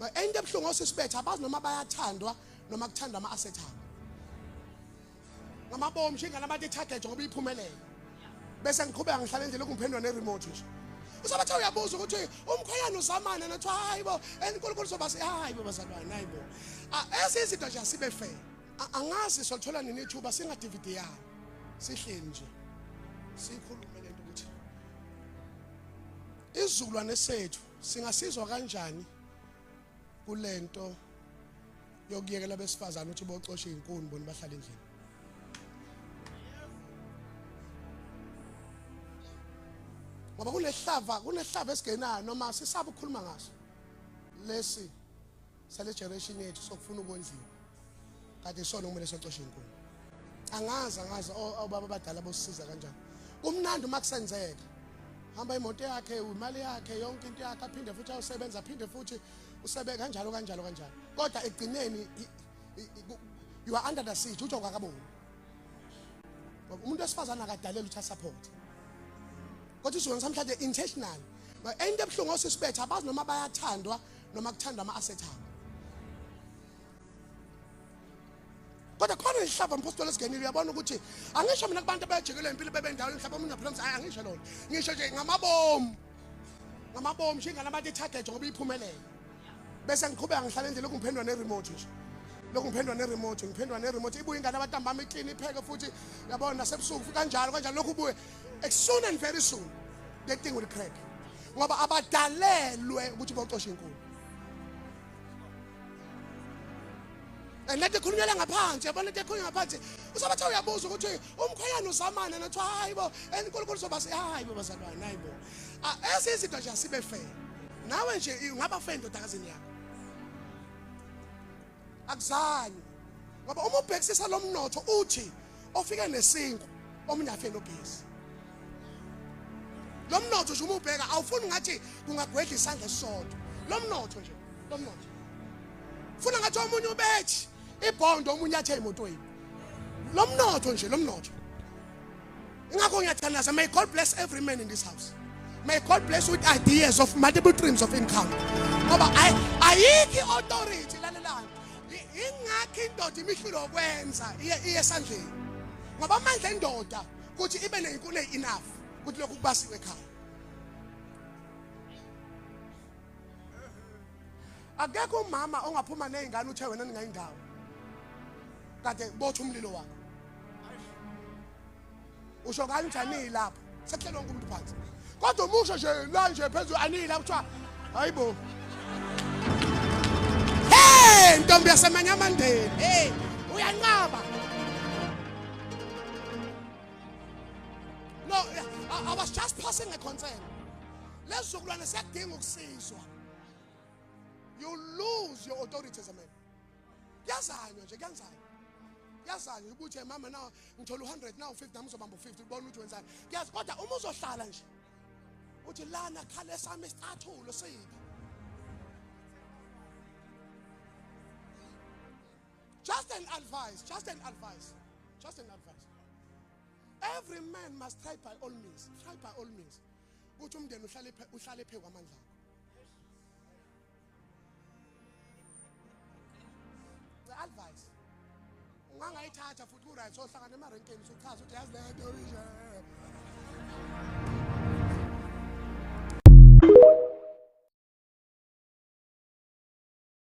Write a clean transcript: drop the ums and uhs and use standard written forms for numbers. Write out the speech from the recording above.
Into ebuhlungu osisibetha abazi noma bayathandwa noma kuthandwa ama-asset abo. Ngamabomu nje ingane abantu i-target ngoba iphumelele. Bese ngiqhubeka ngihlala endlini lokungiphendula ne-remote nje. Usabathe uyabuza ukuthi umkhwenyana uzamane nathi hayibo enkulunkulu soba hayibo bazalwane hayibo. Ezinye izinto nje asibe fair. Angazi solithola nini ithuba singa DVD yami. Sihleli nje. Sikhulume lento ukuthi isizukulwane sethu singasizwa kanjani kulento yokuyekela besifazane ukuthi bocoshe izinkuni bona bahlale endlini. Ngoba kunehlava esigenayo noma sisaba ukukhuluma ngaso. Lesi sale generation yethu sokufuna ukondliwa. Kade isona kumele socoshe izinkuni. Angazi obaba abadala bosisiza kanjani. Kumnandi uma kusenzeka. Hamba imoto yakhe, imali yakhe, yonke into yakhe aphinde futhi ayosebenza, aphinde futhi usebe kanjalo kanjalo kanjalo. Kodwa ekugcineni you are under the siege, uthi awukakaboni. Umuntu wesifazane akadalelwa ukuthi asupport. Kodwa isizukulwane samhlanje intentional. Into ebuhlungu osisibetha abazi noma bayathandwa noma kuthandwa ama-asset abo. Kodwa khona ihlava mpostoli esigenile uyabona ukuthi angisho mina kubantu abajikelwe impilo bebendawo mhlawumbe omunye uyaphila hayi angisho lona. Ngisho nje ngamabomu. Ngamabomu nje ingane abantu i-target ngoba iphumelele. Bese ngiqhubeka ngihlala endlini lokungiphendula ne-remote nje. Lokungiphendula ne-remote, ngiphendula ne-remote. Ibuye ingane abantambama iclean ipheke futhi yabona nasebusuku kanjalo kanjalo lokhu ubuye. Soon and very soon the thing will crack. Ngoba abadalelwe ukuthi bocoshe inkuni. And lento ekhulunyelwa ngaphansi, yabona lento ekhulunywa ngaphansi. Usabathe uyabuza ukuthi umkhwenyana uzamane nathi hayibo enkulunkulu soba hayibo bazalwane hayibo. Ezinye izinto nje asibe fair. Nawe nje ungaba fair indodakazini yakho. Akuzange. Ngoba uma ubhekisisa lo mnotho uthi ofike nesinkwa omunye afe nogesi. Lo mnotho nje uma ubheka awufuni ngathi kungagwedla isandla esisodwa. Lo mnotho nje, lo mnotho. Funa ngathi omunye ubethi ibhondo omunye athe emotweni. Lo mnotho nje, lo mnotho. Ingakho ngiyathandaza, may God bless every man in this house. May God bless with ideas of multiple streams of income. Ngoba ayikho authority lalelani. Ingakho indoda imihlulo okwenza iye esandleni. Ngoba amandla endoda ukuthi ibe nezinkuni enough ukuthi lokhu kubasiwe ekhaya. Akekho umama ongaphuma nezingane uthe wena ningayindawo. Kade botha umlilo wakho. Usho kanjani lapho? Sekuhlelwa wonke umuntu phansi. Kodwa umusho nje la nje phezulu anila kuthiwa hayibo. Hey ntombi yasemanyamandeni. Hey uyanqaba. No, I was just passing a concern. Lezizukulwane siyadinga ukusizwa. You lose your authority as a man. Kuyazanywa nje, kuyazanywa. Kuyazanywa ukuthi mama now ngithola 100 now 50 nami uzobamba 50 ubona ukuthi wenzani. Kuyazi kodwa uma uzohlala nje uthi lana khale sami isicathulo siphi. Just an advice, just an advice, just an advice. Every man must try by all means, try by all means. Ukuthi umndeni uhlale phe kwamandla akho. The advice. Ungangayithatha futhi ku right sohlangana emarenkeni usuchaza ukuthi yazi le nto nje.